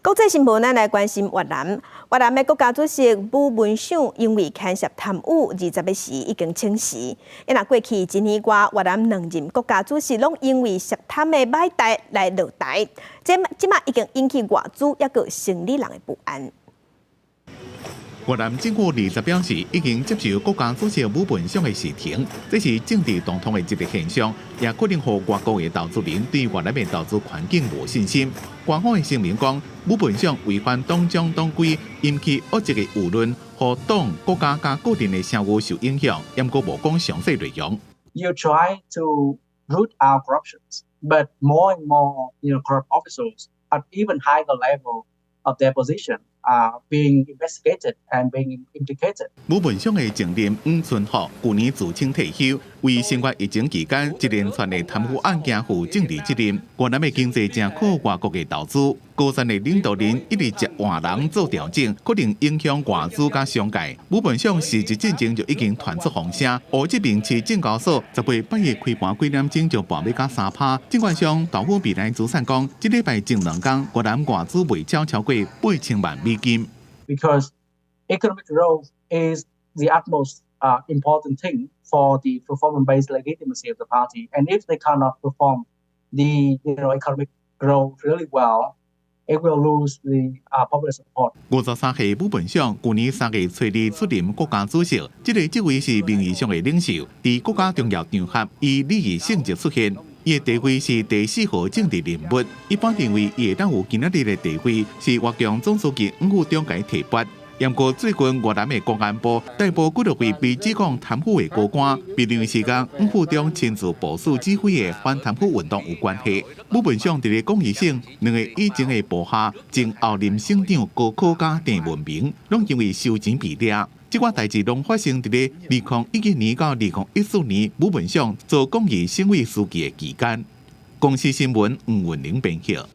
國際新聞，咱來關心越南。越南的國家主席武文賞因為牽涉貪污，20日時已經請辭。啊若過去一年外，越南兩任國家主席攏因為涉貪的歹代來落台，這這馬已經引起外資抑閣生理人的不安。越南政府二十表示，已經接受國家主席武文賞的辭呈，這是政治動盪的一個現象，也可能予外國的投資人對越南的投資環境無信心。官方的聲明講，武文賞違反黨章黨規，引起惡質的輿論，予黨、國家佮個人的聲譽受影響，毋過無講詳細內容。 You try to root out corruptions, but more and more corrupt officials at even higher level of their position are being investigated and being implicated. 武文賞的前任黃春福舊年自請退休，為新冠疫情期間一連串的貪污案件負政治責任。越南的經濟誠靠外國的投資，高層的領導人一直接換人做調整，可能影響外資佮商界。武文賞辭職進前就已經傳出風聲，胡志明市證交所18拜一開盤幾點鐘就跋欲到3趴。證券商道富未來資產講，這禮拜前兩工越南外資賣超超過8000萬美金。 Because economic growth is the utmost important thing for the performance-based legitimacy of the party, and if they cannot perform the economic growth really well, it will lose the popular support. 53歲武文賞，舊年3月初二出任國家主席，這個職位是名義上的領袖，佇國家重要場合以禮儀性質出現。伊的地位是第四號政治人物，一般認為伊會當有今仔日的地位，是越共總書記黃富中共提拔。毋過最近越南的公安部逮捕幾多位被指控貪腐的高官，被認為是佮黃富中親自部署指揮的反貪腐運動有關係。武文賞佇咧廣義省兩個以前的部下，前後任省長高可佮鄭文明，攏因為收錢被掠。這寡代誌攏發生佇咧2011年到2014年，武文賞做廣義省委書記的期間。公視新聞吳文玲編譯。